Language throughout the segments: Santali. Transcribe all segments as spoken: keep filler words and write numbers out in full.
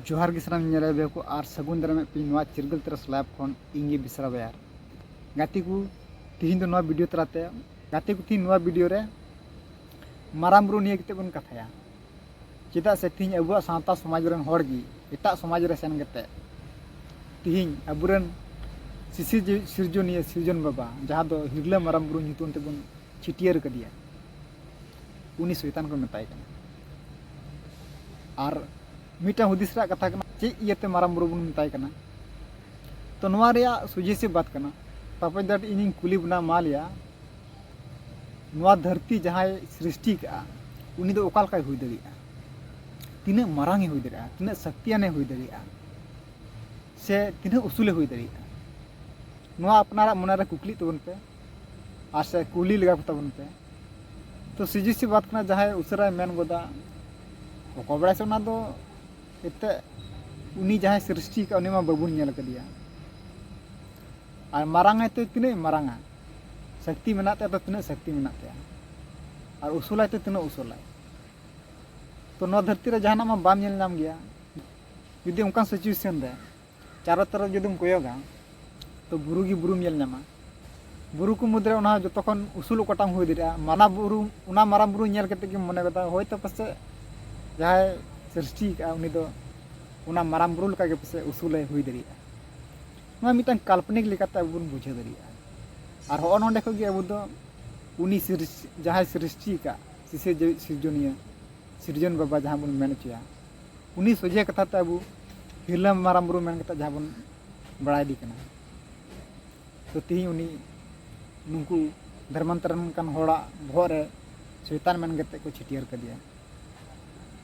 ᱡᱚᱦᱟᱨ ᱜᱮ ᱥᱟᱱᱟᱢ ᱧᱮᱞᱮᱫ ᱠᱚ ᱟᱨ ᱥᱟᱹᱜᱩᱱ ᱫᱟᱨᱟᱢᱮᱫ ᱯᱮ ᱱᱚᱣᱟ ᱪᱤᱨᱜᱟᱹᱞ ᱛᱟᱨᱟᱥ live ᱠᱷᱚᱱ᱾ ᱤᱧ ᱜᱮ ᱵᱤᱥᱨᱟ ᱵᱟᱭᱟᱨ᱾ ᱜᱟᱛᱮ ᱠᱚ, ᱛᱤᱦᱤᱧ ᱫᱚ ᱱᱚᱣᱟ video ᱛᱟᱞᱟᱛᱮ, ᱜᱟᱛᱮ ᱠᱚ, ᱛᱤᱦᱤᱧ ᱱᱚᱣᱟ video ᱨᱮ ᱢᱟᱨᱟᱝ ᱵᱩᱨᱩ ᱱᱤᱭᱟᱹ ᱠᱟᱛᱮ ᱵᱚᱱ ᱠᱟᱛᱷᱟᱭᱟ᱾ ᱪᱮᱫᱟᱜ ᱥᱮ ᱛᱤᱦᱤᱧ ᱟᱵᱚᱣᱟᱜ ᱥᱟᱶᱛᱟ ᱥᱚᱢᱟᱡᱽ ᱨᱮᱱ ᱦᱚᱲ ᱜᱮ ᱮᱴᱟᱜ ᱥᱚᱢᱟᱡᱽ ᱨᱮ ᱥᱮᱱ ᱠᱟᱛᱮ ᱛᱤᱦᱤᱧ ᱟᱵᱚᱨᱮᱱ ᱥᱤᱥᱤᱨ ᱡᱤ-, ᱥᱤᱨᱡᱚᱱᱤᱭᱟᱹ ᱥᱤᱨᱡᱚᱱ ᱵᱟᱵᱟ, ᱡᱟᱦᱟᱸ ᱫᱚ ᱦᱤᱨᱞᱟᱹ ᱢᱟᱨᱟᱝ ᱵᱩᱨᱩ ᱧᱩᱛᱩᱢ ᱛᱮᱵᱚᱱ ᱪᱷᱟᱹᱴᱭᱟᱹᱨ ᱠᱟᱫᱮᱭᱟ, ᱩᱱᱤ ᱥᱚᱭᱛᱟᱱ ᱠᱚ ᱢᱮᱛᱟᱭ ᱠᱟᱱᱟ᱾ ᱟᱨ ᱢᱤᱫᱴᱟᱝ ᱦᱩᱫᱤᱥ ᱨᱮᱭᱟᱜ ᱠᱟᱛᱷᱟ ᱠᱟᱱᱟ, ᱪᱮᱫ ᱤᱭᱟᱹᱛᱮ ᱢᱟᱨᱟᱝ ᱵᱩᱨᱩ ᱵᱚᱱ ᱢᱮᱛᱟᱭ ᱠᱟᱱᱟ? ᱛᱚ, ᱱᱚᱣᱟ ᱨᱮᱭᱟᱜ ᱥᱚᱡᱷᱮ ᱥᱮ ᱵᱟᱛ ᱠᱟᱱᱟ᱾ ᱛᱟᱯᱚᱨ ᱡᱟᱴ ᱤᱧᱤᱧ ᱠᱩᱞᱤ ᱵᱚᱱᱟ, ᱢᱟ ᱞᱟᱹᱭᱟ, ᱱᱚᱣᱟ ᱫᱷᱟᱹᱨᱛᱤ ᱡᱟᱦᱟᱸᱭ ᱥᱨᱤᱥᱴᱤ ᱠᱟᱜᱼᱟ, ᱩᱱᱤ ᱫᱚ ᱚᱠᱟ ᱞᱮᱠᱟᱭ ᱦᱩᱭ ᱫᱟᱲᱮᱭᱟᱜᱼᱟ? ᱛᱤᱱᱟᱹᱜ ᱢᱟᱨᱟᱝ ᱮ ᱦᱩᱭ ᱫᱟᱲᱮᱭᱟᱜᱼᱟ? ᱛᱤᱱᱟᱹᱜ ᱥᱚᱠᱛᱤᱭᱟᱱ ᱮ ᱦᱩᱭ ᱫᱟᱲᱮᱭᱟᱜᱼᱟ? ᱥᱮ ᱛᱤᱱᱟᱹᱜ ᱩᱥᱩᱞ ᱮ ᱦᱩᱭ ᱫᱟᱲᱮᱭᱟᱜᱼᱟ? ᱱᱚᱣᱟ ᱟᱯᱱᱟᱨᱟᱜ ᱢᱚᱱᱮᱨᱮ ᱠᱩᱠᱞᱤ ᱛᱟᱵᱚᱱ ᱯᱮ ᱟᱨ ᱥᱮ ᱠᱩᱞᱤ ᱞᱮᱜᱟ ᱠᱚ ᱛᱟᱵᱚᱱ ᱯᱮ᱾ ᱛᱚ, ᱥᱤᱡᱤ ᱥᱤ ᱵᱟᱫ ᱠᱷᱚᱱᱟᱜ ᱡᱟᱦᱟᱸᱭ ᱩᱥᱟᱹᱨᱟᱭ ᱢᱮᱱ ᱜᱚᱫᱟ, ᱚᱠᱚᱭ ᱵᱟᱲᱟᱭ ᱥᱮ ᱚᱱᱟ ᱫᱚ ᱮᱱᱛᱮᱫ ᱩᱱᱤ ᱡᱟᱦᱟᱸᱭ ᱥᱨᱤᱥᱴᱤ ᱟᱠᱟᱫ, ᱩᱱᱤ ᱢᱟ ᱵᱟᱵᱚᱱ ᱧᱮᱞ ᱟᱠᱟᱫᱮᱭᱟ᱾ ᱟᱨ ᱢᱟᱨᱟᱝ ᱟᱭ ᱛᱮ ᱛᱤᱱᱟᱹᱜ ᱮ ᱢᱟᱨᱟᱝᱟ, ᱥᱚᱠᱛᱤ ᱢᱮᱱᱟᱜ ᱛᱟᱭᱟ ᱛᱚ, ᱛᱤᱱᱟᱹᱜ ᱥᱚᱠᱛᱤ ᱢᱮᱱᱟᱜ ᱛᱟᱭᱟ, ᱟᱨ ᱩᱥᱩᱞᱟᱭ ᱛᱮ ᱛᱤᱱᱟᱹᱜ ᱩᱥᱩᱞᱟᱭ᱾ ᱛᱚ, ᱱᱚᱣᱟ ᱫᱷᱟᱹᱨᱛᱤ ᱨᱮ ᱡᱟᱦᱟᱱᱟᱜ ᱢᱟ ᱵᱟᱢ ᱧᱮᱞ ᱧᱟᱢ ᱜᱮᱭᱟ᱾ ᱡᱩᱫᱤ ᱚᱱᱠᱟᱱ situation ᱨᱮ ᱪᱟᱨᱚ ᱛᱟᱨᱚ ᱡᱩᱫᱤᱢ ᱠᱚᱭᱚᱜᱟ, ᱛᱚ ᱵᱩᱨᱩ ᱜᱮ ᱵᱩᱨᱩᱢ ᱧᱮᱞ ᱧᱟᱢᱟ᱾ ᱵᱩᱨᱩ ᱠᱚ ᱢᱩᱫᱽᱨᱮ ᱚᱱᱟ ᱡᱚᱛᱚ ᱠᱷᱚᱱ ᱩᱥᱩᱞ ᱚᱠᱟᱴᱟᱝ ᱦᱩᱭ ᱫᱟᱲᱮᱭᱟᱜᱼᱟ, ᱢᱟᱱᱟ ᱵᱩᱨᱩ, ᱚᱱᱟ ᱢᱟᱨᱟᱝ ᱵᱩᱨᱩ ᱧᱮᱞ ᱠᱟᱛᱮ ᱜᱮᱢ ᱢᱚᱱᱮ ᱜᱚᱫᱟ, ᱦᱳᱭᱛᱳ ᱯᱟᱥᱮᱡ ᱡᱟᱦᱟᱸᱭ ᱥᱨᱤᱥᱴᱤ ᱟᱠᱟᱫᱼᱟ, ᱩᱱᱤ ᱫᱚ ᱚᱱᱟ ᱢᱟᱨᱟᱝ ᱵᱩᱨᱩ ᱞᱮᱠᱟᱜᱮ ᱯᱟᱥᱮᱡ ᱩᱥᱩᱞᱮ ᱦᱩᱭ ᱫᱟᱲᱮᱭᱟᱜᱼᱟ᱾ ᱱᱚᱣᱟ ᱢᱤᱫᱴᱟᱝ ᱠᱟᱞᱯᱚᱱᱤᱠ ᱞᱮᱠᱟᱛᱮ ᱟᱵᱚ ᱵᱚᱱ ᱵᱩᱡᱷᱟᱹᱣ ᱫᱟᱲᱮᱭᱟᱜᱼᱟ᱾ ᱟᱨ ᱦᱚᱸᱜᱼᱚ ᱱᱚᱸᱰᱮ ᱠᱷᱚᱱ ᱜᱮ ᱟᱵᱚ ᱫᱚ ᱩᱱᱤ ᱥᱨᱤᱥ-, ᱡᱟᱦᱟᱸᱭ ᱥᱨᱤᱥᱴᱤ ᱟᱠᱟᱫ, ᱥᱤᱥᱤᱨ ᱡᱤᱣᱤ ᱥᱤᱨᱡᱚᱱᱤᱭᱟᱹ, ᱥᱤᱨᱡᱚᱱ ᱵᱟᱵᱟ ᱡᱟᱦᱟᱸ ᱵᱚᱱ ᱢᱮᱱ ᱦᱚᱪᱚᱭᱟ, ᱩᱱᱤ ᱥᱚᱡᱷᱮ ᱠᱟᱛᱷᱟ ᱛᱮ ᱟᱵᱚ ᱦᱤᱨᱞᱟᱹ ᱢᱟᱨᱟᱝ ᱵᱩᱨᱩ ᱢᱮᱱ ᱠᱟᱛᱮ ᱡᱟᱦᱟᱸ ᱵᱚᱱ ᱵᱟᱲᱟᱭ ᱤᱫᱤ ᱠᱟᱱᱟ᱾ ᱛᱚ, ᱛᱮᱦᱮᱧ ᱩᱱᱤ ᱱᱩᱠᱩ ᱫᱷᱚᱨᱢᱟᱱᱛᱚᱨᱚᱱ ᱟᱠᱟᱱ ᱦᱚᱲᱟᱜ ᱵᱚᱦᱚᱜ ᱨᱮ ᱥᱚᱭᱛᱟᱱ ᱢᱮᱱ ᱠᱟᱛᱮ ᱠᱚ ᱪᱷᱟᱹᱴᱭᱟᱹᱨ ᱠᱟᱫᱮᱭᱟ᱾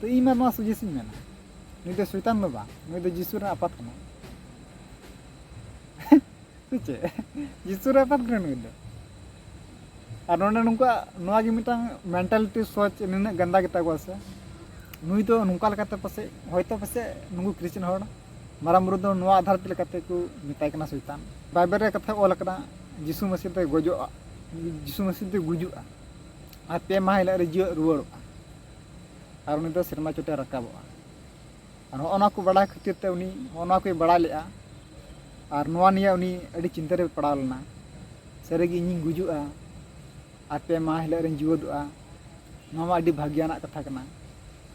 ᱛᱚ, ᱤᱧ ᱢᱟ ᱱᱚᱣᱟ ᱥᱚᱡᱷᱮ ᱥᱮᱧ ᱢᱮᱱᱟ, ᱱᱩᱭ ᱫᱚ ᱥᱚᱭᱛᱟᱱ ᱫᱚ ᱵᱟᱝ, ᱱᱩᱭ ᱫᱚ ᱡᱤᱥᱩ ᱨᱮᱱ ᱟᱯᱟᱛ ᱠᱟᱱᱟᱭ᱾ ᱥᱮ ᱪᱮᱫ? ᱡᱤᱥᱩ ᱨᱮᱱ ᱟᱯᱟᱛ ᱠᱟᱱᱟᱭ ᱱᱩᱭ ᱫᱚ᱾ ᱟᱨ ᱱᱚᱰᱮ ᱱᱩᱠᱩᱣᱟᱜ ᱱᱚᱣᱟ ᱜᱮ ᱢᱤᱫᱴᱟᱝ mentality, ᱥᱚᱪ ᱱᱩᱱᱟᱹᱜ ᱜᱟᱱᱫᱟ ᱜᱮᱛᱟ ᱠᱚᱣᱟ ᱥᱮ, ᱱᱩᱭ ᱫᱚ ᱱᱚᱝᱠᱟ ᱞᱮᱠᱟᱛᱮ ᱯᱟᱥᱮᱡ, ᱦᱚᱭᱛᱳ ᱯᱟᱥᱮᱡ ᱱᱩᱠᱩ ᱠᱷᱨᱤᱥᱪᱟᱱ ᱦᱚᱲ ᱢᱟᱨᱟᱝ ᱵᱩᱨᱩ ᱫᱚ ᱱᱚᱣᱟ ᱟᱫᱷᱟᱨ ᱛᱮ ᱞᱮᱠᱟᱛᱮ ᱠᱚ ᱢᱮᱛᱟᱭ ᱠᱟᱱᱟ ᱥᱚᱭᱛᱟᱱ᱾ ᱵᱟᱭᱵᱮᱞ ᱨᱮ ᱠᱟᱛᱷᱟ ᱚᱞ ᱟᱠᱟᱱᱟ, ᱡᱤᱥᱩ ᱢᱟᱹᱥᱤ ᱫᱚᱭ ᱜᱚᱡᱚᱜᱼᱟ, ᱡᱤᱥᱩ ᱢᱟᱹᱥᱤ ᱫᱚᱭ ᱜᱩᱡᱩᱜᱼᱟ ᱟᱨ ᱯᱮ ᱢᱟᱦᱟ ᱦᱤᱞᱳᱜ ᱨᱮ ᱡᱤᱣᱮᱫ ᱨᱩᱣᱟᱹᱲᱚᱜᱼᱟ ᱟᱨ ᱩᱱᱤ ᱫᱚ ᱥᱮᱨᱢᱟ ᱪᱚᱴᱮ ᱨᱟᱠᱟᱵᱚᱜᱼᱟ᱾ ᱟᱨ ᱦᱚᱸᱜᱼᱚ ᱱᱚᱣᱟ ᱠᱚ ᱵᱟᱲᱟᱭ ᱠᱷᱟᱹᱛᱤᱨ ᱛᱮ ᱩᱱᱤ ᱦᱚᱸᱜᱼᱚ ᱱᱚᱣᱟ ᱠᱚᱭ ᱵᱟᱲᱟᱭ ᱞᱮᱫᱼᱟ᱾ ᱟᱨ ᱱᱚᱣᱟ ᱱᱤᱭᱮ ᱩᱱᱤ ᱟᱹᱰᱤ ᱪᱤᱱᱛᱟᱹ ᱨᱮ ᱯᱟᱲᱟᱣ ᱞᱮᱱᱟ, ᱥᱟᱹᱨᱤᱜᱮ ᱤᱧᱤᱧ ᱜᱩᱡᱩᱜᱼᱟ, ᱟᱨ ᱯᱮ ᱢᱟᱦᱟ ᱦᱤᱞᱳᱜ ᱨᱤᱧ ᱡᱤᱣᱮᱫᱚᱜᱼᱟ, ᱱᱚᱣᱟ ᱢᱟ ᱟᱹᱰᱤ ᱵᱷᱟᱹᱜᱤᱭᱟᱱᱟᱜ ᱠᱟᱛᱷᱟ ᱠᱟᱱᱟ᱾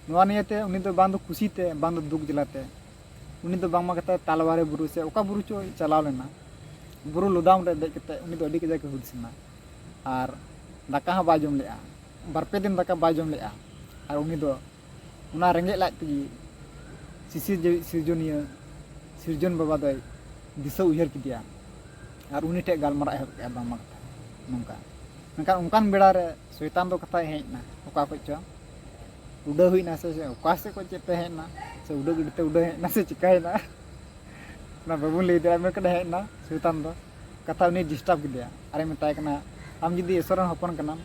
ᱱᱚᱣᱟ ᱱᱤᱭᱮᱛᱮ ᱩᱱᱤ ᱫᱚ ᱵᱟᱝ ᱫᱚ ᱠᱩᱥᱤᱛᱮ, ᱵᱟᱝ ᱫᱚ ᱫᱩᱠ ᱡᱟᱞᱟᱛᱮ, ᱩᱱᱤ ᱫᱚ ᱵᱟᱝᱢᱟ ᱠᱟᱛᱷᱟᱭ ᱛᱟᱞᱣᱟᱨᱮ ᱵᱩᱨᱩ ᱥᱮ ᱚᱠᱟ ᱵᱩᱨᱩ ᱪᱚᱭ ᱪᱟᱞᱟᱣ ᱞᱮᱱᱟ, ᱵᱩᱨᱩ ᱞᱚᱫᱟᱢ ᱨᱮ ᱫᱮᱡ ᱠᱟᱛᱮ ᱩᱱᱤ ᱫᱚ ᱟᱹᱰᱤ ᱠᱟᱡᱟᱠ ᱮ ᱦᱩᱫᱤᱥ ᱮᱱᱟ᱾ ᱟᱨ ᱫᱟᱠᱟ ᱦᱚᱸ ᱵᱟᱭ ᱡᱚᱢ ᱞᱮᱫᱼᱟ, ᱵᱟᱨᱯᱮ ᱫᱤᱱ ᱫᱟᱠᱟ ᱵᱟᱭ ᱡᱚᱢ ᱞᱮᱫᱼᱟ᱾ ᱟᱨ ᱩᱱᱤ ᱫᱚ ᱚᱱᱟ ᱨᱮᱸᱜᱮᱡ ᱞᱟᱡ ᱛᱮᱜᱮ ᱥᱤᱥᱤᱨ ᱡᱤᱣᱤ ᱥᱤᱨᱡᱚᱱᱤᱭᱟᱹ ᱥᱤᱨᱡᱚᱱ ᱵᱟᱵᱟ ᱫᱚᱭ ᱫᱤᱥᱟᱹ ᱩᱭᱦᱟᱹᱨ ᱠᱮᱫᱮᱭᱟ᱾ ᱟᱨ ᱩᱱᱤ ᱴᱷᱮᱱ ᱜᱟᱞᱢᱟᱨᱟᱣ ᱮᱦᱚᱵ ᱠᱮᱫᱼᱟ ᱵᱟᱝᱢᱟ ᱠᱟᱛᱷᱟ ᱱᱚᱝᱠᱟ᱾ ᱢᱮᱱᱠᱷᱟᱱ ᱚᱱᱠᱟᱱ ᱵᱮᱲᱟ ᱨᱮ ᱥᱚᱭᱛᱟᱱ ᱫᱚ ᱠᱟᱛᱷᱟᱭ ᱦᱮᱡ ᱮᱱᱟ ᱚᱠᱟ ᱠᱷᱚᱡ ᱪᱚ, ᱩᱰᱟᱹᱣ ᱦᱩᱭ ᱮᱱᱟ ᱥᱮ ᱚᱠᱟ ᱥᱮᱫ ᱠᱷᱚᱡ ᱪᱮᱫ ᱛᱮ ᱦᱮᱡ ᱮᱱᱟ, ᱥᱮ ᱩᱰᱟᱹᱣ ᱜᱟᱹᱰᱤ ᱛᱮ ᱩᱰᱟᱹᱣ ᱦᱮᱡ ᱮᱱᱟ ᱥᱮ ᱪᱤᱠᱟᱹᱭᱮᱱᱟ, ᱚᱱᱟ ᱵᱟᱵᱚᱱ ᱞᱟᱹᱭ ᱫᱟᱲᱮᱭᱟᱜᱼᱟ᱾ ᱢᱮᱱᱠᱷᱟᱱ ᱦᱮᱡ ᱮᱱᱟ ᱥᱚᱭᱛᱟᱱ ᱫᱚ, ᱠᱟᱛᱷᱟ ᱩᱱᱤ ᱰᱤᱥᱴᱟᱵᱽ ᱠᱮᱫᱮᱭᱟ᱾ ᱟᱨᱮ ᱢᱮᱛᱟᱭ ᱠᱟᱱᱟ, ᱟᱢ ᱡᱩᱫᱤ ᱤᱥᱚᱨ ᱨᱮᱱ ᱦᱚᱯᱚᱱ ᱠᱟᱱᱟᱢ,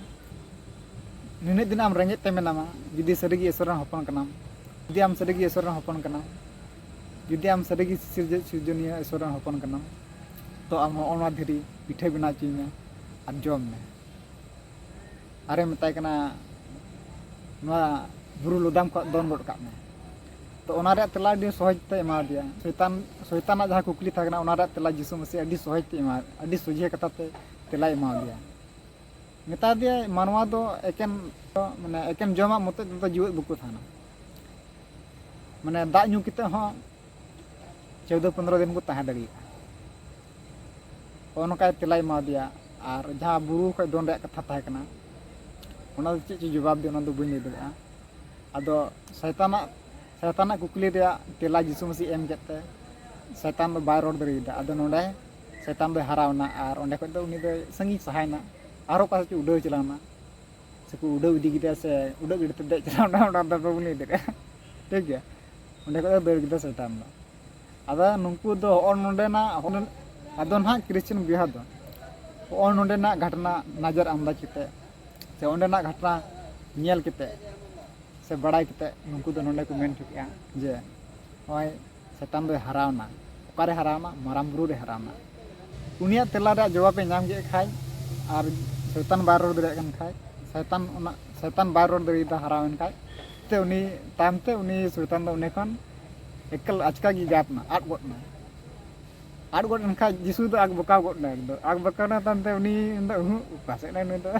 ᱱᱤᱱᱟᱹᱜ ᱫᱤᱱ ᱟᱢ ᱨᱮᱸᱜᱮᱡ ᱛᱮ ᱢᱮᱱᱟᱢᱟ, ᱡᱩᱫᱤ ᱥᱟᱹᱨᱤᱜᱮ ᱤᱥᱚᱨ ᱨᱮᱱ ᱦᱚᱯᱚᱱ ᱠᱟᱱᱟᱢ, ᱡᱩᱫᱤ ᱟᱢ ᱥᱟᱹᱨᱤᱜᱮ ᱤᱥᱚᱨ ᱨᱮᱱ ᱦᱚᱯᱚᱱ ᱠᱟᱱᱟᱢ, ᱡᱩᱫᱤ ᱟᱢ ᱥᱟᱹᱨᱤᱜᱮ ᱥᱤᱨᱡᱟᱹ ᱥᱤᱨᱡᱚᱱᱤᱭᱟᱹ ᱤᱥᱚᱨ ᱨᱮᱱ ᱦᱚᱯᱚᱱ ᱠᱟᱱᱟᱢ, ᱛᱚ ᱟᱢ ᱦᱚᱸ ᱚᱱᱟ ᱫᱷᱤᱨᱤ ᱯᱤᱴᱷᱟᱹ ᱵᱮᱱᱟᱣ ᱦᱚᱪᱚᱧ ᱢᱮ ᱟᱨ ᱡᱚᱢ ᱢᱮ᱾ ᱟᱨᱮ ᱢᱮᱛᱟᱭ ᱠᱟᱱᱟ, ᱱᱚᱣᱟ ᱵᱩᱨᱩ ᱞᱚᱫᱟᱢ ᱠᱷᱚᱱ ᱫᱚᱱ ᱜᱚᱫ ᱠᱟᱜ ᱢᱮ᱾ ᱛᱚ ᱚᱱᱟ ᱨᱮᱭᱟᱜ ᱛᱮᱞᱟ ᱟᱹᱰᱤ ᱥᱚᱦᱚᱡᱽ ᱛᱮ ᱮᱢᱟ ᱫᱮᱭᱟ᱾ ᱥᱚᱭᱛᱟᱱ, ᱥᱚᱭᱛᱟᱱᱟᱜ ᱡᱟᱦᱟᱸ ᱠᱩᱠᱞᱤ ᱛᱟᱦᱮᱸ ᱠᱟᱱᱟ, ᱚᱱᱟ ᱨᱮᱭᱟᱜ ᱛᱮᱞᱟ ᱡᱤᱥᱩ ᱢᱟᱹᱥᱤ ᱟᱹᱰᱤ ᱥᱚᱦᱚᱡᱽ ᱛᱮ ᱮᱢᱟ, ᱟᱹᱰᱤ ᱥᱚᱡᱷᱮ ᱠᱟᱛᱷᱟ ᱛᱮ ᱛᱮᱞᱟᱭ ᱮᱢᱟ ᱫᱮᱭᱟ᱾ ᱢᱮᱛᱟ ᱫᱮᱭᱟᱭ, ᱢᱟᱱᱣᱟ ᱫᱚ ᱮᱠᱮᱱ, ᱢᱟᱱᱮ ᱮᱠᱮᱱ ᱡᱚᱢᱟᱜ ᱢᱚᱛᱚᱡ ᱛᱮᱫᱚ ᱡᱤᱣᱮᱫ ᱵᱟᱠᱚ ᱛᱟᱦᱮᱱᱟ᱾ ᱢᱟᱱᱮ ᱫᱟᱜ ᱧᱩ ᱠᱟᱛᱮ ᱦᱚᱸ ᱪᱳᱫᱽᱫᱳ ᱯᱚᱱᱫᱽᱨᱚ ᱫᱤᱱ ᱠᱚ ᱛᱟᱦᱮᱸ ᱫᱟᱲᱮᱭᱟᱜᱼᱟ᱾ ᱱᱚᱜᱼᱚ ᱱᱚᱝᱠᱟᱭ ᱛᱮᱞᱟᱭ ᱮᱢᱟ ᱫᱮᱭᱟ᱾ ᱟᱨ ᱡᱟᱦᱟᱸ ᱵᱩᱨᱩ ᱠᱷᱚᱱ ᱫᱚᱱ ᱨᱮᱭᱟᱜ ᱠᱟᱛᱷᱟ ᱛᱟᱦᱮᱸ ᱠᱟᱱᱟ, ᱚᱱᱟ ᱫᱚ ᱪᱮᱫ ᱪᱚ ᱡᱚᱵᱟᱵ ᱫᱮ, ᱚᱱᱟ ᱫᱚ ᱵᱟᱹᱧ ᱞᱟᱹᱭ ᱫᱟᱲᱮᱭᱟᱜᱼᱟ᱾ ᱟᱫᱚ ᱥᱚᱭᱛᱟᱱᱟᱜ, ᱥᱚᱭᱛᱟᱱᱟᱜ ᱠᱩᱠᱞᱤ ᱨᱮᱭᱟᱜ ᱛᱮᱞᱟ ᱡᱤᱥᱩ ᱢᱟᱹᱥᱤ ᱮᱢ ᱠᱮᱫ ᱛᱮ ᱥᱚᱭᱛᱟᱱ ᱫᱚ ᱵᱟᱭ ᱨᱚᱲ ᱫᱟᱲᱮᱭᱟᱫᱟ᱾ ᱟᱫᱚ ᱱᱚᱰᱮ ᱥᱚᱭᱛᱟᱱ ᱫᱚᱭ ᱦᱟᱨᱟᱣ ᱮᱱᱟ ᱟᱨ ᱚᱸᱰᱮ ᱠᱷᱚᱱ ᱫᱚ ᱩᱱᱤ ᱫᱚᱭ ᱥᱟᱺᱜᱤᱧ ᱥᱟᱦᱟᱭᱮᱱᱟ, ᱟᱨᱦᱚᱸ ᱚᱠᱟ ᱥᱮᱫ ᱪᱚ ᱩᱰᱟᱹᱣ ᱪᱟᱞᱟᱣ ᱮᱱᱟ᱾ ᱥᱮᱠᱚ ᱩᱰᱟᱹᱣ ᱤᱫᱤ ᱠᱮᱫᱮᱭᱟ ᱥᱮ ᱩᱰᱟᱹᱣ ᱜᱟᱹᱰᱤ ᱛᱮ ᱫᱮᱡ ᱪᱟᱞᱟᱣ ᱮᱱᱟ, ᱚᱱᱟ ᱫᱚ ᱵᱟᱵᱚᱱ ᱞᱟᱹᱭ ᱫᱟᱲᱮᱭᱟᱜᱼᱟ, ᱴᱷᱤᱠ ᱜᱮᱭᱟ᱾ ᱚᱸᱰᱮ ᱠᱷᱚᱱ ᱫᱚ ᱫᱟᱹᱲ ᱠᱮᱫᱟ ᱥᱚᱭᱛᱟᱱ ᱫᱚ᱾ ᱟᱫᱚ ᱱᱩᱠᱩ ᱫᱚ ᱦᱚᱸᱜᱼᱚ ᱱᱚᱰᱮᱱᱟᱜ, ᱟᱫᱚ ᱱᱟᱦᱟᱜ ᱠᱷᱨᱤᱥᱪᱟᱱ ᱵᱚᱭᱦᱟ ᱫᱚ ᱦᱚᱸᱜᱼᱚ ᱱᱚᱰᱮᱱᱟᱜ ᱜᱷᱟᱴᱱᱟ ᱱᱟᱡᱟᱨ ᱟᱱᱫᱟᱡᱽ ᱠᱟᱛᱮ ᱥᱮ ᱚᱸᱰᱮᱱᱟᱜ ᱜᱷᱟᱴᱱᱟ ᱧᱮᱞ ᱠᱟᱛᱮ ᱥᱮ ᱵᱟᱲᱟᱭ ᱠᱟᱛᱮ ᱱᱩᱠᱩ ᱫᱚ ᱱᱚᱰᱮ ᱠᱚ ᱢᱮᱱ ᱦᱚᱪᱚ ᱠᱮᱜᱼᱟ ᱡᱮ ᱱᱚᱜᱼᱚᱭ ᱥᱚᱭᱛᱟᱱ ᱫᱚᱭ ᱦᱟᱨᱟᱣᱱᱟ᱾ ᱚᱠᱟᱨᱮ ᱦᱟᱨᱟᱣᱱᱟ? ᱢᱟᱨᱟᱝ ᱵᱩᱨᱩ ᱨᱮ ᱦᱟᱨᱟᱣᱱᱟ᱾ ᱩᱱᱤᱭᱟᱜ ᱛᱮᱞᱟ ᱨᱮᱭᱟᱜ ᱡᱚᱵᱟᱵᱮ ᱧᱟᱢ ᱠᱮᱫ ᱠᱷᱟᱡ ᱟᱨ ᱥᱚᱭᱛᱟᱱ ᱵᱟᱭ ᱨᱚᱲ ᱫᱟᱲᱮᱭᱟᱜ ᱠᱟᱱ ᱠᱷᱟᱡ, ᱥᱚᱭᱛᱟᱱ ᱚᱱᱟ ᱥᱚᱭᱛᱟᱱ ᱵᱟᱭ ᱨᱚᱲ ᱫᱟᱲᱮᱭᱟᱫᱟ ᱦᱟᱨᱟᱣᱮᱱ ᱠᱷᱟᱡ, ᱛᱮ ᱩᱱᱤ ᱛᱟᱭᱚᱢ ᱛᱮ ᱩᱱᱤ ᱥᱚᱭᱛᱟᱱ ᱫᱚ ᱚᱸᱰᱮ ᱠᱷᱚᱱ ᱮᱠᱟᱞ ᱟᱪᱠᱟ ᱜᱮ ᱜᱟᱭᱮᱵ ᱮᱱᱟ, ᱟᱫ ᱜᱚᱫ ᱮᱱᱟ᱾ ᱟᱫ ᱜᱚᱫ ᱮᱱ ᱠᱷᱟᱡ ᱡᱤᱥᱩ ᱫᱚ ᱟᱜ ᱵᱟᱠᱟᱣ ᱜᱚᱫ ᱮᱱᱟ ᱮᱠᱫᱚᱢ᱾ ᱟᱜ ᱵᱟᱠᱟᱣ ᱮᱱᱟ ᱛᱟᱭᱚᱢ ᱛᱮ ᱩᱱᱤ ᱢᱮᱱᱫᱟ, "ᱩᱦᱩᱸ, ᱚᱠᱟ ᱥᱮᱫ ᱮᱱᱟᱭ ᱱᱩᱭ ᱫᱚ?"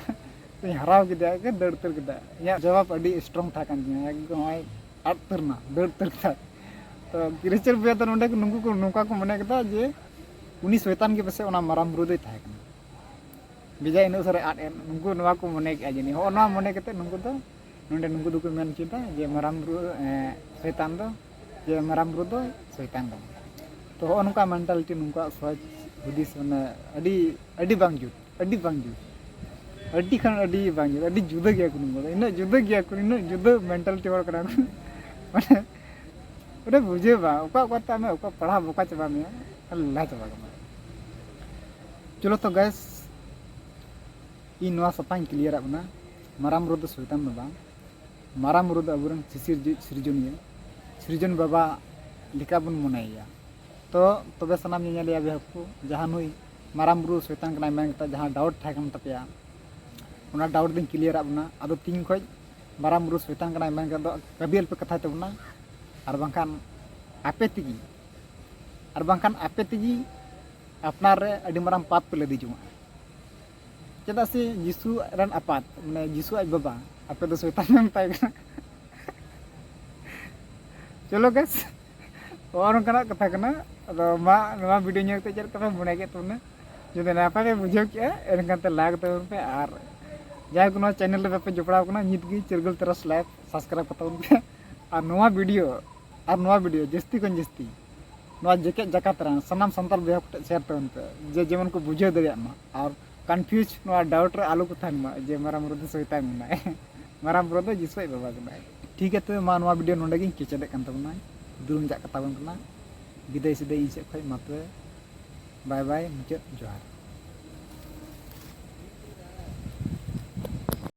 ᱛᱚᱧ ᱦᱟᱨᱟᱣ ᱠᱮᱫᱮᱭᱟ, ᱮᱠᱫᱚᱢ ᱫᱟᱹᱲ ᱩᱛᱟᱹᱨ ᱠᱮᱫᱟ᱾ ᱤᱧᱟᱹᱜ ᱡᱚᱵᱟᱵ ᱟᱹᱰᱤ strong ᱛᱟᱦᱮᱸ ᱠᱟᱱ ᱛᱤᱧᱟᱹ, ᱮᱠᱫᱚᱢ ᱱᱚᱜᱼᱚᱭ ᱟᱫ ᱩᱛᱟᱹᱨ ᱮᱱᱟ, ᱫᱟᱹᱲ ᱩᱛᱟᱹᱨ ᱠᱮᱫᱟ᱾ ᱛᱚ ᱠᱨᱤᱥᱪᱟᱱ ᱵᱚᱭᱦᱟ ᱫᱚ ᱱᱚᱰᱮ ᱱᱩᱠᱩ ᱠᱚ ᱱᱚᱝᱠᱟ ᱠᱚ ᱢᱚᱱᱮ ᱠᱮᱫᱟ ᱡᱮ ᱩᱱᱤ ᱥᱚᱭᱛᱟᱱ ᱜᱮ ᱯᱟᱥᱮᱡ ᱚᱱᱟ ᱢᱟᱨᱟᱝ ᱵᱩᱨᱩ ᱫᱚᱭ ᱛᱟᱦᱮᱸ ᱠᱟᱱᱟ, ᱵᱷᱮᱡᱟ ᱤᱱᱟᱹᱜ ᱥᱟᱨᱮ ᱟᱫ ᱮᱱ᱾ ᱱᱩᱠᱩ ᱱᱚᱣᱟ ᱠᱚ ᱢᱚᱱᱮ ᱠᱮᱫᱼᱟ ᱡᱟᱹᱱᱤᱡ, ᱦᱚᱸᱜᱼᱚ ᱱᱚᱣᱟ ᱢᱚᱱᱮ ᱠᱟᱛᱮ ᱱᱩᱠᱩ ᱫᱚ ᱱᱚᱰᱮ ᱱᱩᱠᱩ ᱫᱚᱠᱚ ᱢᱮᱱ ᱦᱚᱪᱚᱭᱮᱫᱟ ᱡᱮ ᱢᱟᱨᱟᱝ ᱵᱩᱨᱩ, ᱮ, ᱥᱚᱭᱛᱟᱱ ᱫᱚ, ᱡᱮ ᱢᱟᱨᱟᱝ ᱵᱩᱨᱩ ᱫᱚ ᱥᱚᱭᱛᱟᱱ ᱠᱟᱱᱟ᱾ ᱛᱚ ᱦᱚᱸᱜᱼᱚ ᱱᱚᱝᱠᱟ mentality, ᱱᱚᱝᱠᱟ ᱥᱚᱪ ᱦᱩᱫᱤᱥ, ᱢᱟᱱᱮ ᱟᱹᱰᱤ, ᱟᱹᱰᱤ ᱵᱟᱝ ᱡᱩᱛ, ᱟᱹᱰᱤ ᱵᱟᱝ ᱡᱩᱛ, ᱟᱹᱰᱤ ᱠᱷᱟᱱ ᱟᱹᱰᱤ ᱵᱟᱝ ᱡᱩᱛ, ᱟᱹᱰᱤ ᱡᱩᱫᱟᱹ ᱜᱮᱭᱟ ᱠᱚ ᱱᱩᱠᱩ ᱫᱚ, ᱤᱱᱟᱹᱜ ᱡᱩᱫᱟᱹ ᱜᱮᱭᱟ ᱠᱚ, ᱤᱱᱟᱹᱜ ᱡᱩᱫᱟᱹ mentality ᱦᱚᱲ ᱠᱟᱱᱟ ᱠᱚ᱾ ᱢᱟᱱᱮ ᱚᱸᱰᱮ ᱵᱩᱡᱷᱟᱹᱣ ᱵᱟᱝ, ᱚᱠᱟ ᱚᱠᱟ ᱛᱮ ᱟᱢᱮ ᱚᱠᱟ ᱯᱟᱲᱦᱟᱣ ᱵᱚᱠᱟ ᱪᱟᱵᱟ ᱢᱮᱭᱟ, ᱟᱨ ᱞᱟᱦᱟ ᱪᱟᱵᱟ ᱠᱟᱢᱟ᱾ ᱪᱚᱞᱚ ᱛᱚ guys, ᱤᱧ ᱱᱚᱣᱟ ᱥᱟᱯᱷᱟᱧ clear ᱟᱫ ᱵᱚᱱᱟ, ᱢᱟᱨᱟᱝ ᱵᱩᱨᱩ ᱫᱚ ᱥᱚᱭᱛᱟᱱ ᱫᱚ ᱵᱟᱝ, ᱢᱟᱨᱟᱝ ᱵᱩᱨᱩ ᱫᱚ ᱟᱵᱚᱨᱮᱱ ᱥᱤᱥᱤᱨ ᱡᱤ-, ᱥᱤᱨᱡᱚᱱᱤᱭᱟᱹ, ᱥᱤᱨᱡᱚᱱ ᱵᱟᱵᱟ ᱞᱮᱠᱟ ᱵᱚᱱ ᱢᱚᱱᱮᱭᱮᱭᱟ᱾ ᱛᱚ ᱛᱚᱵᱮ ᱥᱟᱱᱟᱢ ᱧᱮᱧᱮᱞᱤᱭᱟᱹ ᱵᱚᱭᱦᱟ ᱠᱚ, ᱡᱟᱦᱟᱸ ᱱᱩᱭ ᱢᱟᱨᱟᱝ ᱵᱩᱨᱩ ᱥᱚᱭᱛᱟᱱ ᱠᱟᱱᱟᱭ ᱢᱮᱱ ᱠᱟᱛᱮ ᱡᱟᱦᱟᱸ doubt ᱛᱟᱦᱮᱸ ᱠᱟᱱ ᱛᱟᱯᱮᱭᱟ, ᱚᱱᱟ doubt ᱫᱚᱧ clear ᱟᱫ ᱵᱚᱱᱟ᱾ ᱟᱫᱚ ᱛᱤᱦᱤᱧ ᱠᱷᱚᱡ ᱢᱟᱨᱟᱝ ᱵᱩᱨᱩ ᱥᱚᱭᱛᱟᱱ ᱠᱟᱱᱟᱭ ᱢᱮᱱ ᱠᱟᱛᱮ ᱫᱚ ᱠᱟᱹᱵᱤ ᱟᱞᱚᱯᱮ ᱠᱟᱛᱷᱟᱭ ᱛᱟᱵᱚᱱᱟ, ᱟᱨ ᱵᱟᱝᱠᱷᱟᱱ ᱟᱯᱮ ᱛᱮᱜᱮ, ᱟᱨ ᱵᱟᱝᱠᱷᱟᱱ ᱟᱯᱮ ᱛᱮᱜᱮ ᱟᱯᱱᱟᱨ ᱨᱮ ᱟᱹᱰᱤ ᱢᱟᱨᱟᱝ ᱯᱟᱯ ᱯᱮ ᱞᱟᱫᱮ ᱡᱚᱝᱟᱜᱼᱟ᱾ ᱪᱮᱫᱟᱜ ᱥᱮ ᱡᱤᱥᱩ ᱨᱮᱱ ᱟᱯᱟᱛ, ᱢᱟᱱᱮ ᱡᱤᱥᱩ ᱟᱡ ᱵᱟᱵᱟ, ᱟᱯᱮ ᱫᱚ ᱥᱚᱭᱛᱟᱱ ᱯᱮ ᱢᱮᱛᱟᱭ ᱠᱟᱱᱟ᱾ ᱪᱚᱞᱚ guys, ᱱᱚᱜᱼᱚ ᱱᱚᱝᱠᱟᱱᱟᱜ ᱠᱟᱛᱷᱟ ᱠᱟᱱᱟ᱾ ᱟᱫᱚ ᱢᱟ, ᱱᱚᱣᱟ video ᱧᱮᱞ ᱠᱟᱛᱮ ᱪᱮᱫ ᱞᱮᱠᱟ ᱯᱮ ᱢᱚᱱᱮ ᱠᱮᱫ ᱛᱟᱵᱚᱱᱟ? ᱡᱩᱫᱤ ᱱᱟᱯᱟᱭ ᱯᱮ ᱵᱩᱡᱷᱟᱹᱣ ᱠᱮᱜᱼᱟ, ᱮᱱᱠᱷᱟᱱ ᱛᱮ like ᱛᱟᱵᱚᱱ ᱯᱮ, ᱟᱨ ᱡᱟᱦᱟᱸᱭ ᱠᱚ ᱱᱚᱣᱟ channel ᱨᱮ ᱵᱟᱯᱮ ᱡᱚᱯᱲᱟᱣ ᱠᱟᱱᱟ, ᱱᱤᱛ ᱜᱮ ᱪᱤᱨᱜᱟᱹᱞ ᱛᱟᱨᱟᱥ live subscribe ᱠᱟᱛᱟ ᱵᱚᱱ ᱯᱮ᱾ ᱟᱨ ᱱᱚᱣᱟ video, ᱟᱨ ᱱᱚᱣᱟ video ᱡᱟᱹᱥᱛᱤ ᱠᱷᱚᱱ ᱡᱟᱹᱥᱛᱤ ᱱᱚᱣᱟ ᱡᱮᱜᱮᱛ ᱡᱟᱠᱟᱛ ᱨᱮᱱ ᱥᱟᱱᱟᱢ ᱥᱟᱱᱛᱟᱲ ᱵᱚᱭᱦᱟ ᱠᱚ ᱴᱷᱮᱱ share ᱛᱟᱵᱚᱱ ᱯᱮ, ᱡᱮ ᱡᱮᱢᱚᱱ ᱠᱚ ᱵᱩᱡᱷᱟᱹᱣ ᱫᱟᱲᱮᱭᱟᱜ ᱢᱟ, ᱟᱨ confuse, ᱱᱚᱣᱟ doubt ᱨᱮ ᱟᱞᱚ ᱠᱚ ᱛᱟᱦᱮᱱ ᱢᱟ ᱡᱮ ᱢᱟᱨᱟᱝ ᱵᱩᱨᱩ ᱫᱚ ᱥᱚᱭᱛᱟᱱ ᱠᱟᱱᱟᱭ᱾ ᱢᱟᱨᱟᱝ ᱵᱩᱨᱩ ᱫᱚ ᱡᱤᱥᱩ ᱟᱡ ᱵᱟᱵᱟ ᱠᱟᱱᱟᱭ᱾ ᱴᱷᱤᱠ ᱜᱮᱭᱟ, ᱛᱚᱵᱮ ᱢᱟ ᱱᱚᱣᱟ video ᱱᱚᱰᱮ ᱜᱤᱧ ᱠᱮᱪᱮᱫᱮᱜ ᱠᱟᱱ ᱛᱟᱵᱚᱱᱟ, ᱫᱩᱨᱩᱢ ᱪᱟᱜ ᱠᱟᱛᱟ ᱵᱚᱱ ᱠᱟᱱᱟ᱾ ᱵᱤᱫᱟᱹᱭ ᱥᱤᱫᱟᱹᱭ ᱤᱧ ᱥᱮᱫ ᱠᱷᱚᱱ ᱢᱟ ᱛᱚᱵᱮ, bye bye, ᱢᱩᱪᱟᱹᱫ ᱡᱚᱦᱟᱨ᱾